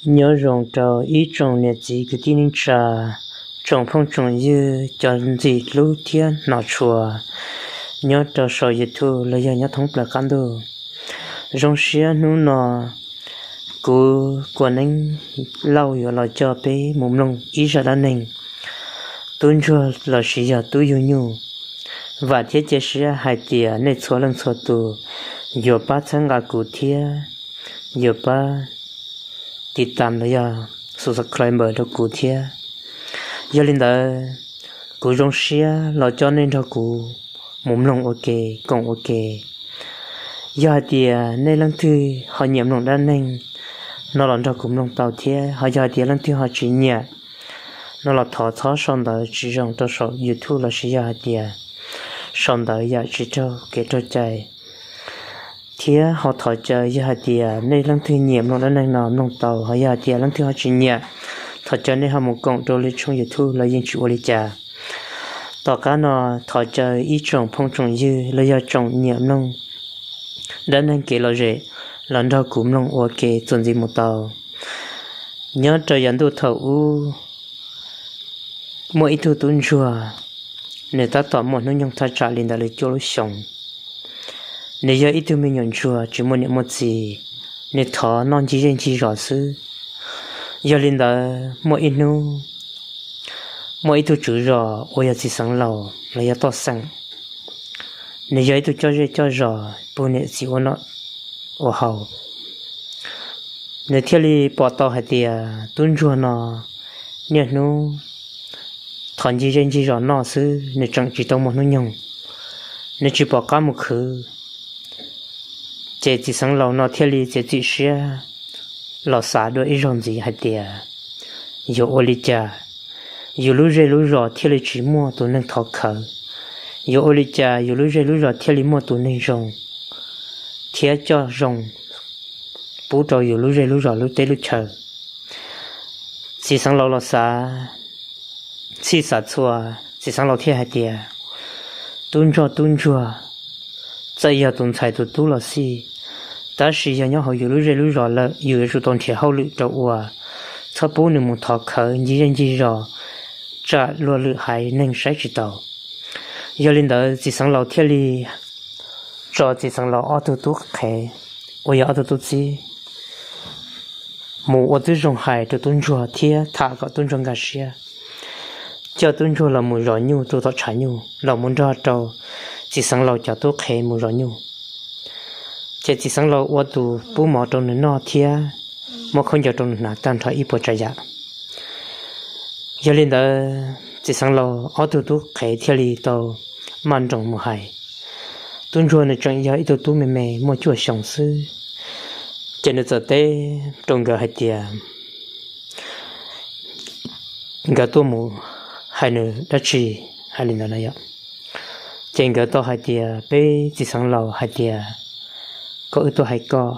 Nyob zoo rau ib tsoom niam txiv kwv tij neej tsa, tsoom phooj tsoom ywg cov ntxim hlub thiab hnov tshua nyob rau saum YouTube los yog nyob thoob plaws qab ntuj. Zoo siab hnub no kuv Kua Neeb Lauj yuav los coj peb mus mloog ib zaj dab neeg Tub Ntsuag lossis yog Tub Yug Nyuj. Vam thiab cia siab hais tias nej txhua leej txhua tus yuav pab txhawb nqa kuv thiab yuav pab tiv tam los yog subscribe rau kuv thiab. Yog li ntawd, kuv zoo siab los coj nej nrog kuv mus mloog ua ke, koom ua ke. Yog hais tias nej leej twg ho nyiam mloog dab neeg no los nrog kuv mloog tau thiab, ho yog hais tias leej twg ho tsis nyiam no los thov txhob sau ntawv tsis zoo rau saum YouTube lossis yog hais tias sau ntawv yam tsis raug kev raug cai. Thiab ho thov caw yog hais tias nej leej twg nyiam mloog dab neeg no mloog tau, ho yog hais tias leej twg ho tsis nyiam, thov caw nej ho mus koom rau lub tshooj YouTube los yeej tsis ua li cas. Tom qab no thov caw ib tsoom phooj tsoom ywg los yog tsoom nyiam mloog dab neeg kev lom zem los nrog kuv mloog ua ke txuas ntxiv mus tau. Nyob rau yav ntuj thaum ub, muaj ib tug tub ntsuag, nws tab tom muaj hnub nyoog thaj tsam li ntawm li cuaj lub xyoos. Nws yog ib tug me nyuam ntsuag tsis muaj niam muaj txiv, nws thov noj ncig zej ncig zos xwb. Yog li ntawd muaj ib hnub, muaj ib tug tswv zos uas yog txiv xeev laus los yog toj xeem, nws yog ib tug coj zej coj zos pug niam txiv ua noj ua haus. Nws thiaj li pom tau hais tias tub ntsuag no niaj hnub thov ncig zej ncig zos noj xwb, nws tseem tsis tau muaj hnub nyoog, nws tsis pom qab mus khwv. Ces txiv xeev laus no thiaj li txiav txim siab los xav dua ib zaug ntxiv hais tias, yuav ua li cas yus lub zej lub zos thiaj li tsis muaj tus neeg thov khawv? Yuav ua li cas yus lub zej lub zos thiaj li muaj tus neeg zoo thiab coj zoo pub rau yus lub zej lub zos lub teb lub chaw? Txiv xeev laus los xav txhij xav txhua, txiv xeev laus thiaj hais tias, tub ntsuag, tub ntsuag, txawm yog tus ntxhais tus tub los xij, tab sis yog nyob hauv yus lub zej lub zos lawm yus yuav tsum tau nrhiav hauj lwm rau ua, txhob pub nws mus thov khawv ncig zej ncig zos, tsam luag lwm haiv neeg saib tsis taus. Yog li ntawd txiv xeev laus thiaj li tso txiv xeev laus ob tug tub qhev uas yog ob tug tub txib mus ua tib zoo hais rau tub ntsuag thiab tham kom tub ntsuag nkag siab, coj tub ntsuag los mus zov nyuj rau tom tshav nyuj, los mus nrog rau txiv xeev laus cov tub qhev mus zov nyuj. Ces txiv xeev laus ua tus pub mov rau nws noj thiab muab khaub ncaws rau nws hnav tag nrho ib puas tsav yam. Yog li ntawd txiv xeev laus ob tug tub qhev thiaj li tau maj nroos mus hais. Tub ntsuag nws tseem yog ib tug tub me me muaj cuaj xyoo xwb, ces nws txawm teb rau nkawd hais tias, nkawd tuaj mus hais nws dab tsi, hais li ntawd na yom. Ces nkawd tau hais tias, peb txiv xeev laus hais tias kom wb tuaj hais koj,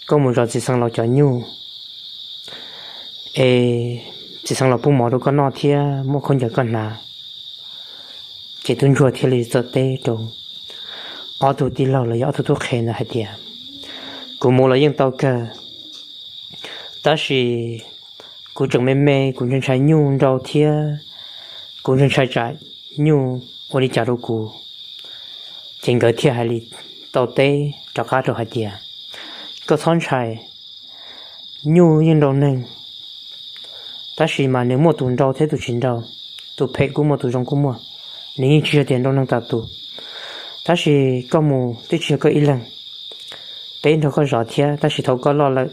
koj mus zov txiv xeev laus cov nyuj es txiv xeev laus pub mov rau koj noj thiab muab khaub ncaws koj hnav. Ces tub ntsuag thiaj li txawm teb rau ob tug tij laug los yog ob tug tub qhe ntawd hais tias, kuv mus los yeej tau kawg, tab sis kuv tseem me me, kuv ntshai ntshai nyuj nrau thiab kuv ntshai ntshai tsam nyuj ua li cas rau kuv. Ces nkawd thiaj hais li tau teb rov qab rau hais tias, koj txhob ntshai, nyuj yeej nrau neeg, tab sis mas nws muaj tus nrau thiab tus tsis nrau, tus phem kuj muaj tus zoo kuj muaj, nws yeej tsis yog tias nrau neeg tas tus. Tab sis koj mus twb tsis yog koj ib leeg, peb nrog koj zov thiab, tab sis thaum koj loj lawm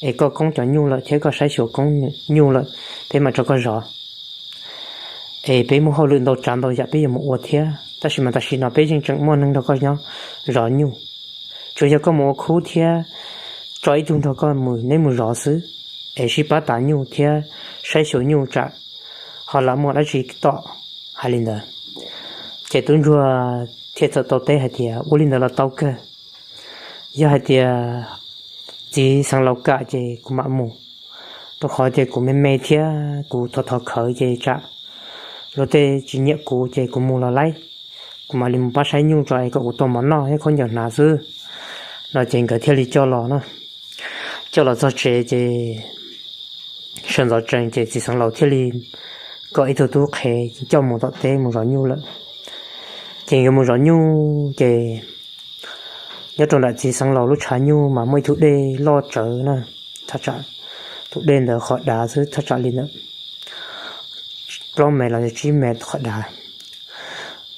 es koj koob cov nyuj lawm thiab koj saib xyuas koob nyuj lawm, peb mam tso koj zov. Es peb muaj hauj lwm ntau tsav ntau yam peb yuav mus ua thiab, tab sis mas tam sim no peb yeej tseem muaj neeg nrog koj nyob zov nyuj. Tsuas yog koj mus ua khub thiab tso ib tug nrog koj mus, neb mus zov xwb, es sib pab tav nyuj thiab saib xyuas nyuj tsam ho lam muaj dab tsi tom. Hais li ntawd, ces tub ntsuag thiaj txawm tau teb hais tias, ua li ntawd los tau kawg. Yog hais tias txiv xeev laus kam ces kuv mam mus, rau qhov tias kuv me me thiab kuv thov thov khawv ces tsam luag tej tsis nyiam kuv ces kuv mus los laib, kuv mam li mus pab saib nyuj tso es kom kuv tau mov noj thiab khaub ncaws hnav xwb. No ces nkawd thiaj li coj los na. coj los txog tsev ces sawv ntxov tsees ces txiv xeev laus thiaj li kom ib tug tub qhe coj mus tom teb mus zov nyuj lawm. Ces nkawd mus zov nyuj ces nyob rau nram txiv xeev laus lub tshav nyuj mas muaj ib tug dej loj tsawv na, thaj tsam tus dej ntawd qhov dav xwb thaj tsam li ntawm plaub mev los tsib mev qhov dav.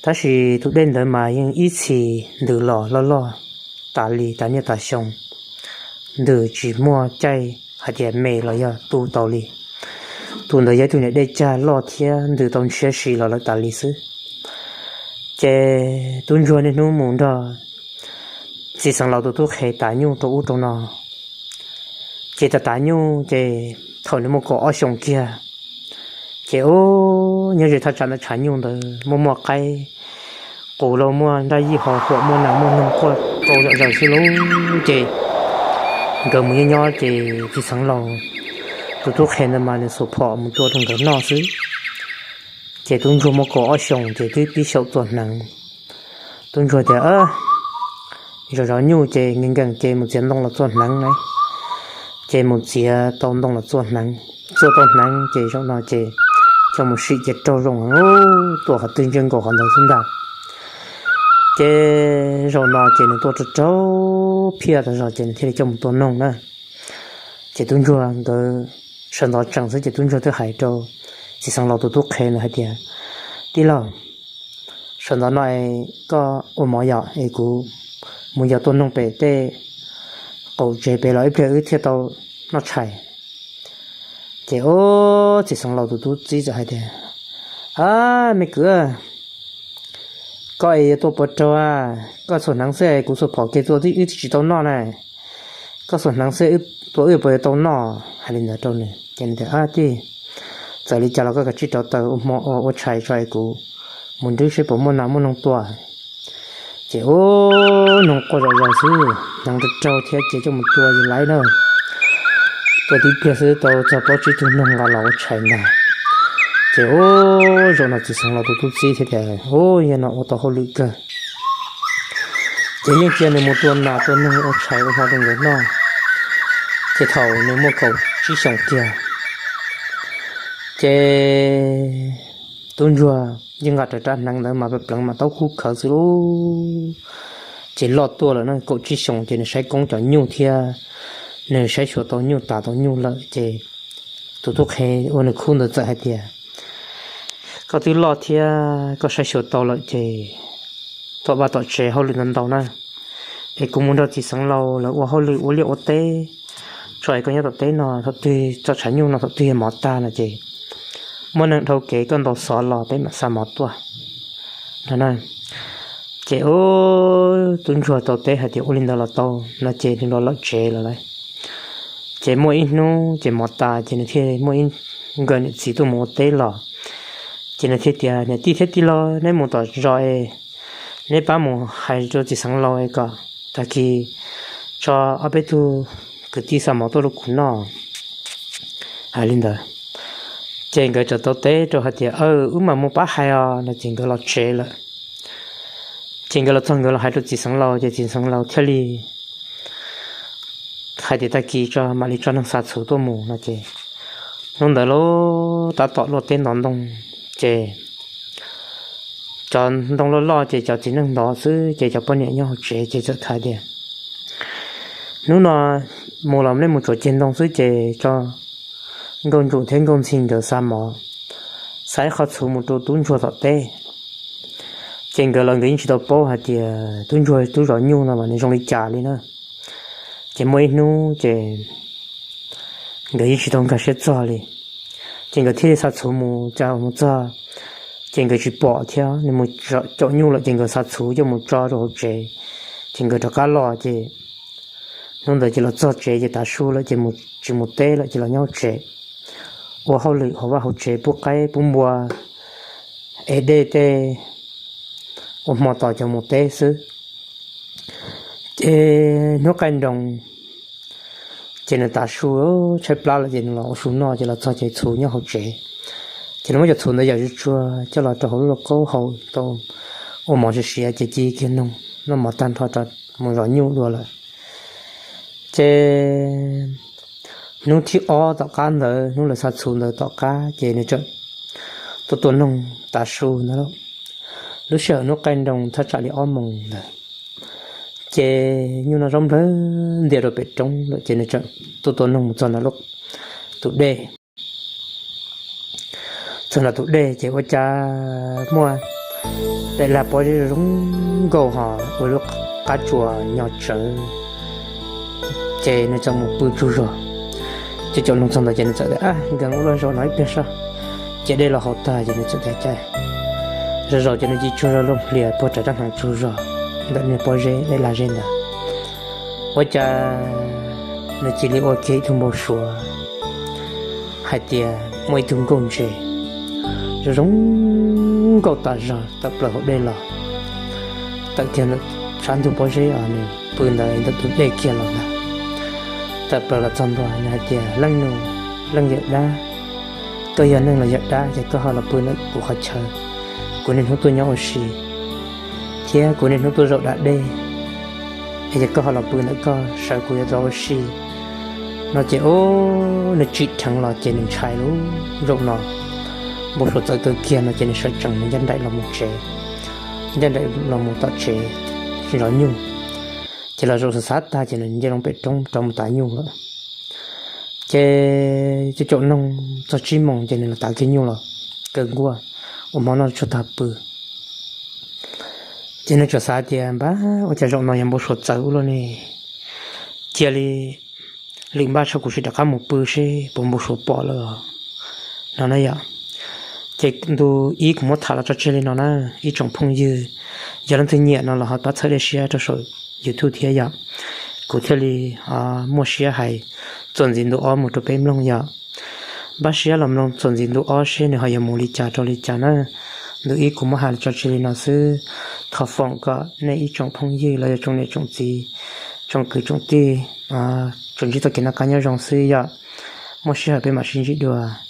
Tab sis tus dej ntawd mas yeej ib txhis ntws los loj loj tas li tas niaj tas xyoo, ntws tsis muaj caij hais tias me los yog tu tau li. Tus ntawd yog ib tug niam dej cag loj thiab ntws tau ntshiab si los lawm tas li xwb. Ces tub ntsuag niaj hnub mus nrog txiv xeev laus tus tub qhe tav nyuj rau ub rau no. Ces tav tav nyuj ces thaum nws muaj kaum ob xyoos kiag, ces ub, nyob ze thaj tsam ntawm tshav nyuj ntawd muaj muaj qaib qus lauj, muaj nraj yij ho huam, muaj nas muaj noog quaj rau zom zaws xwb lauj. Ces nkawd mus nyob nyob ces txiv xeev laus tus tub qhe ntawd mas nws xuas phom mus tua rau nkawd noj xwb. Ces tub ntsuag muaj kaum ob xyoos ces twb pib xyaum txua hneev. Tub ntsuag tias, zov zov nyuj ces nkees nkees ces mus txiav ntoo los txua hneev na. Ces mus txiav tau ntoo los txua hneev, txua tau hneev ces zaum no ces coj mus sim ces raug zoo, tua qhov twg ntsia nkaus qhov ntawd xwb ntag. Ces zaum no ces nws tua raug raug phiaj tas zog ces nws thiaj li coj mus tua noog na. Ces tub ntsuag nkawd sawv ntxov tsees xwb ces tub ntsuag twb hais rau txiv xeev laus tus tub qhe ntawd hais tias, tij laug, sawv ntxov no es koj ua mov yom, es kuv mus yos tua noog pem tej qaum tsev pem los ib pliag wb thiaj tau noj tshais. Ces ub, txiv xeev laus tus tub txib txawm hais tias, a, me kwv, koj es yuav tua puas raug a? Koj xuas hneev xwb kuv xuas phom kiag tua wb twb tsis tau noj na. Koj xuas hneev xwb tua wb puas yuav tau noj? Hais li ntawd rau nws ces nws tias, a tij, txawm li cas los koj kav tsij rauv taws ua hmo ua tshais tso es kuv mus nrwb seb puas muaj nas muaj noog tua. Ces ub, noog quaj zom zaws xwb, hneev raug raug thiab ces coj mus tua yus laib na. Tua tib pliag xwb tau txog plaub tsib tug noog nqa los ua tshais ntag. Ces ub, zaum no txiv xeev laus tus tub txib thiaj tias, ub, yog no ua tau hauj lwm kawg. Ces yeej cia nws mus tua nas tua noog ua tshais ua hmo rau nkawd noj. Ces thaum nws muaj kaum tsib xyoos kiag, ces tub ntsuag yeej nqa rawv rab hneev ntawd mas pleev mas taub kub khawv xwb lauj. Ces loj tuaj lawm na, kaum tsib xyoos ces nws saib koob cov nyuj thiab nws saib xyuas tau nyuj tas tau nyuj lawm ces tus tub qhe ua nws khub ntawd txawm hais tias, koj twb loj thiab koj saib xyuas tau lawm ces tom vaj tom tsev hauj lwm ntau ntau na, es kuv mus nrog txiv xeev laus lawv ua hauj lwm ua liaj ua teb, tso es koj nyob tom teb no thaum twg tso tshav nyuj no thaum twg yog mov tag no ces muaj neeg dhau kev koj ntaus xov los peb mam xa mov tuaj no na. Ces ub, tub ntsuag tau teb hais tias ua li ntawd los tau no ces nws los lawm tsev lawm lauj. Ces muaj ib hnub ces mov tas ces nws thiaj muaj ib nkawm niam txiv tuaj mus ua teb los. Ces nws thiaj tias, niam tij thiab tij laug, neb mus tom zos es neb pab mus hais rau txiv xeev laus es kom tag kis tso ob peb tug kwv tij xa mov tuaj rau kuv noj. Hais li ntawd ces nkawd txawm tau teb rau hais tias, aw, wb mam mus pab hais os no ces nkawd los tsev lawm. Ces nkawd los txog nkawd los hais rau txiv xeev laus ces txiv xeev laus thiaj li hais tias tag kis tso mam li tso neeg xa txhuv tuaj mus no ces hnub ntawd lub tab tom luaj teb ntov ntoo ces cov ntoo loj loj ces cov txiv neej ntov xwb ces cov poj niam nyob hauv tsev ces txawm hais tias, hnub no mus los nej mus tsuav ceg ntoo xwb ces tso Nkauj Ntsuam thiab Nkauj Ntxhi nkawd xa mov, xa ib qho txhuv mus rau tub ntsuag tom teb. Ces nkawd los nkawd yeej tsis tau paub hais tias tub ntsuag tub zov nyuj no mas nws zoo li cas li na. Ces muaj ib hnub ces nkawd yeej tsis tau nkag siab txog li. Ces nkawd thiaj li xa txhuv mus, cas mus txog ces nkawd tsis pom thiab, nws mus caum nyuj lawm ces nkawd xa txhuv coj mus tso rau hauv tsev. Ces nkawd rov qab los ces hnub ntawd ces los txog tsev ces tav su lawm ces tsis mus teb lawm ces los nyob hauv tsev ua hauj lwm hauv vaj hauv tsev, pub qaib pub npua, ev dej tej, ua hmo tos cov mus teb xwb. Ces hnub qaij nroos ces nws tav su tshaib plab lawm ces nws los ua su noj ces los txog ces txhuv nyob hauv tsev. Ces nws muab cov txhuv ntawd yam zuj zus coj los rau hauv lub lauj kaub haus tau, ua mov siav siav ces ci kiag noog noj mov tag nrho rau mus zov nyuj dua lawm. Ces Hnub thib ob tom qab ntawd, hnub lawv xa txhuv ntawd tom qab ces nws txawm tuaj tua noog tav su ntawd. Lub sij hawm hnub qaij nroos thaj tsam li ob moos ntawd, ces nyuj no zaub nplawg ntias rau pem roob lawm ces nws txawm tuaj tua noog mus txog ntawm tus dej. Txog ntawm tus dej ces ua cas muaj daim lag pob zeb zoo nkauj ho ua lub qab tsuas nyo tsawv, ces nws txawm mus pw tsaug zog. Ces caum noog txog ntawd ces nws txawm tias, Ab, nkees ua luaj, zaum no ib pliag saib. Ces dej los haus tag ces nws txawm tias, Cas zaum zaum ces nws cia li tsaug zog los plias puag rau rab hneev tsaug zog ntawm niag pob zeb, daim lag zeb ntawd. Ua cas nws cia li ua kiag ib tug npau suav hais tias muaj ib tug nkauj ntses zoo zoo nkauj tas zog tawm plaws hauv dej los, tawm kiag ntawm sab ntug pob zeb uas nws pw ntawd ntawm tus dej kiag los ntag. Tawm plaws los txog ntua nws hais tias, Leej nus, leej yawm dab, koj yog neeg los yog dab ces koj ho los pw ntawm kuv qhov chaw? Kuv niaj hnub tuaj nyob ua si thiab kuv niaj hnub tuaj zaum da dej, es yog koj ho los pw ntawm koj sawv kuv yuav rov ua si. No ces ub, nws tsim dheev los ces nws ntshai lub zaum no npau suav txawv kawg kiag no ces nws sawv tsees nws ncaj nraim los mus tsev, ncaj nraim los mus tom tsev zov nyuj. Ces los zaum xav xav tag ces nws nce loo pem roob rov mus tav nyuj lawm. Ces caum caum noog txog tsib moos ces nws los tav kiag nyuj los kaw nkuaj ua hmo noj tshuaj tag pw. Ces nws txawm xav tias, Npab, ua cas zaum no yog npau suav txawv ua luaj ne? Cia li lwm npaj tso kuv sim rov qab mus pw seb puas npau suav pom lawm no na yom. Ces ntu ib kuv muab tham los tso tseg li no na, ib tsoom phooj ywg, yog leej twg nyiam no los ho pab txhawb dej siab rau saum YouTube thiab yom. Kuv thiaj li muaj siab hais txuas ntxiv ntu ob mus rau peb mloog yom. Npaj siab los mloog txuas ntxiv ntu ob seb nws ho yuav mus li cas rau li cas na. Ntu ib kuv muab hais los tso tseg li no xwb. Thov foom kom nej ib tsoom phooj ywg los yog tsoom niam tsoom txiv, tsoom kwv tsoom tij, tsuas ntsib txoj kev noj qab nyob zoo xwb yom. Muaj sij hawm peb mam sib ntsib dua.